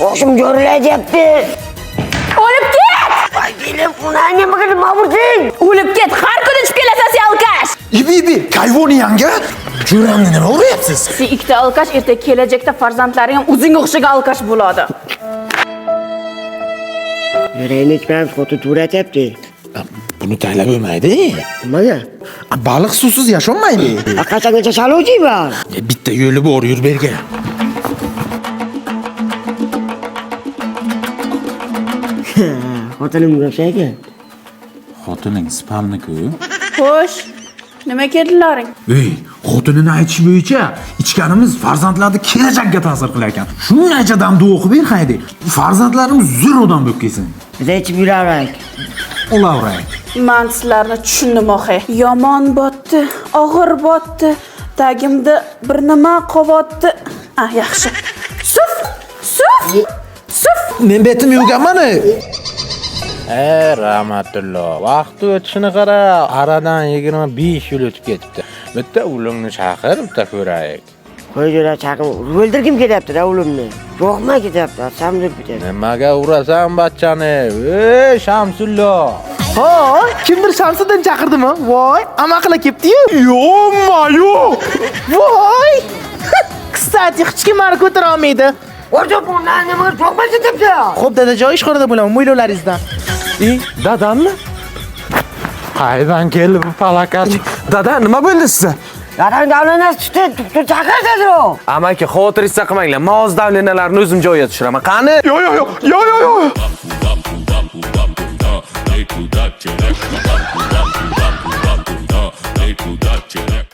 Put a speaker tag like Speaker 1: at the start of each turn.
Speaker 1: Boshim yorilajapti.
Speaker 2: O'lib ket!
Speaker 1: Voy belim, uni nimaga nima urding?
Speaker 2: O'lib ket, har kuni ichib kelasan sen алкаш.
Speaker 3: Ibi ibi, kayvoni yanga. Jo'ramni nima uryapsiz?
Speaker 2: Sen ikkita алкаш, erta kelajakda farzandlaring ham o'zingga o'xshagan алкаш bo'ladi.
Speaker 1: Yuragini ichmaymiz, xotin turatyapti.
Speaker 3: Buni taglab bo'lmaydi.
Speaker 1: Nimaga?
Speaker 3: Baliq suvsiz yasholmaydi.
Speaker 1: Qachongacha chaluvchiyman?
Speaker 3: Bitta yo'li bor, yur berga.
Speaker 1: Xotinimga o'xshaydi.
Speaker 3: Xotining spalni-ku.
Speaker 2: Xo'sh, nima keldilaring?
Speaker 3: Ey, xotinini aytishi bo'yicha ichganimiz farzandlarni kelajakka ta'sir qilar ekan. Shungacha damda o'qib ber haydi. Farzandlarimiz zo'r odam bo'lib ketsin.
Speaker 1: Biz ichib yurardik.
Speaker 3: Olaveraylik.
Speaker 2: Man sizlarni tushundim oxi. Yomon botdi, og'ir botdi. Tagimda bir nima qovotdi. Ah, yaxshi. Suf! Suf! Suf!
Speaker 3: Men betim yuvganman.
Speaker 4: E rahmatullo, vaqt o'tishini qara, aradan 25 yil o'tib ketibdi. Bitta ulimni chaqir, bitta ko'raylik.
Speaker 1: Qo'y jo'ra chaqim, o'ldirgim kelyapti-da o'limni. Yo'qma ketyapti, samdir bityapti.
Speaker 4: Nimaga urasan bachchani? Ey Shamsullo!
Speaker 5: Ha, kimdir Shamsiddin chaqirdimi? Voy, amaqila kelibdi-yu.
Speaker 3: Yo'qma, yo'q.
Speaker 5: Voy! Kстати, hech kim meni ko'tara olmaydi.
Speaker 1: O'rta bundan nimaga yo'qma ketyapti?
Speaker 5: Xo'p, dadajon, ishxonada bo'laman, mo'ylovlaringizdan.
Speaker 6: I, dadammi?
Speaker 4: Qaydan keldi bu palakat?
Speaker 6: Dada, nima bo'ldi sizga?
Speaker 1: Dadam davlanasi tutdi, tutdi chaqir dedi u.
Speaker 6: Amaki, xavotir qilmanglar. Men hozir davlinalarni o'zim joyiga tushiraman. Qani?
Speaker 3: Yo'q, yo'q, yo'q. Yo'q, yo'q, yo'q.